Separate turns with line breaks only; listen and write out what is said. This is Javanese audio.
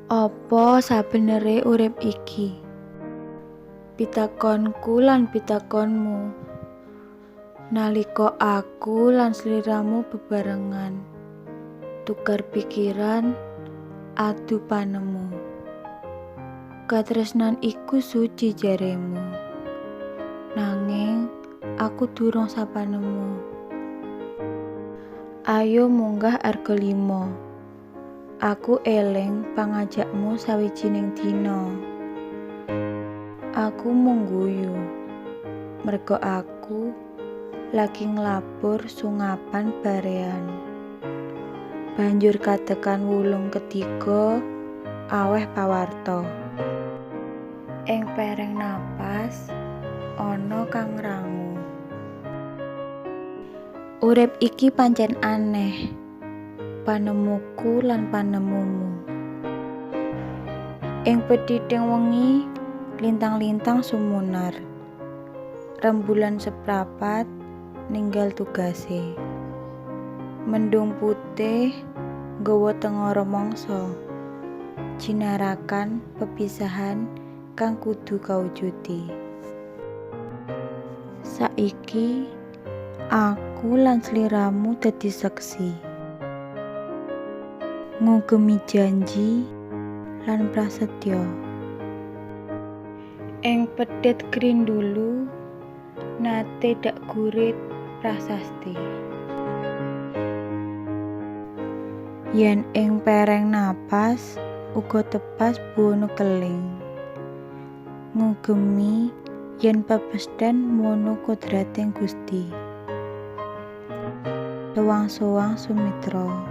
Apa sabenere urip iki? Pitakonku lan pitakonmu. Nalika aku lan sliramu bebarengan, tukar pikiran, adu panemu. Katresnan iku suci jaremu. Nanging aku durung sapanemu. Ayo munggah Arga Lima. Aku eling pangajakmu sawijining dina. Aku mung guyu, merga aku lagi nglabur sungapan barean. Banjur katekan wulung ketiga aweh pawarta. Ing pereng napas ana kang ngrangu. Urip iki pancen aneh. Panemuku lan panemumu. Ing pethiting wengi lintang-lintang sumunar. Rembulan seprapat ninggal tugase. Mendung putih nggawa tengara mangsa. Jinarakan pepisahan kang kudu kawujudi. Saiki aku lan sliramu dadi seksi. Ngugemi janji lan prasetya. Ing pedhet grindulu nate dak gurit prasasti. Yen ing pereng napas uga tepas buwana keling. Ngugemi yen pepesthèn mono kodrating Gusti. Sowang-sowang sumitra.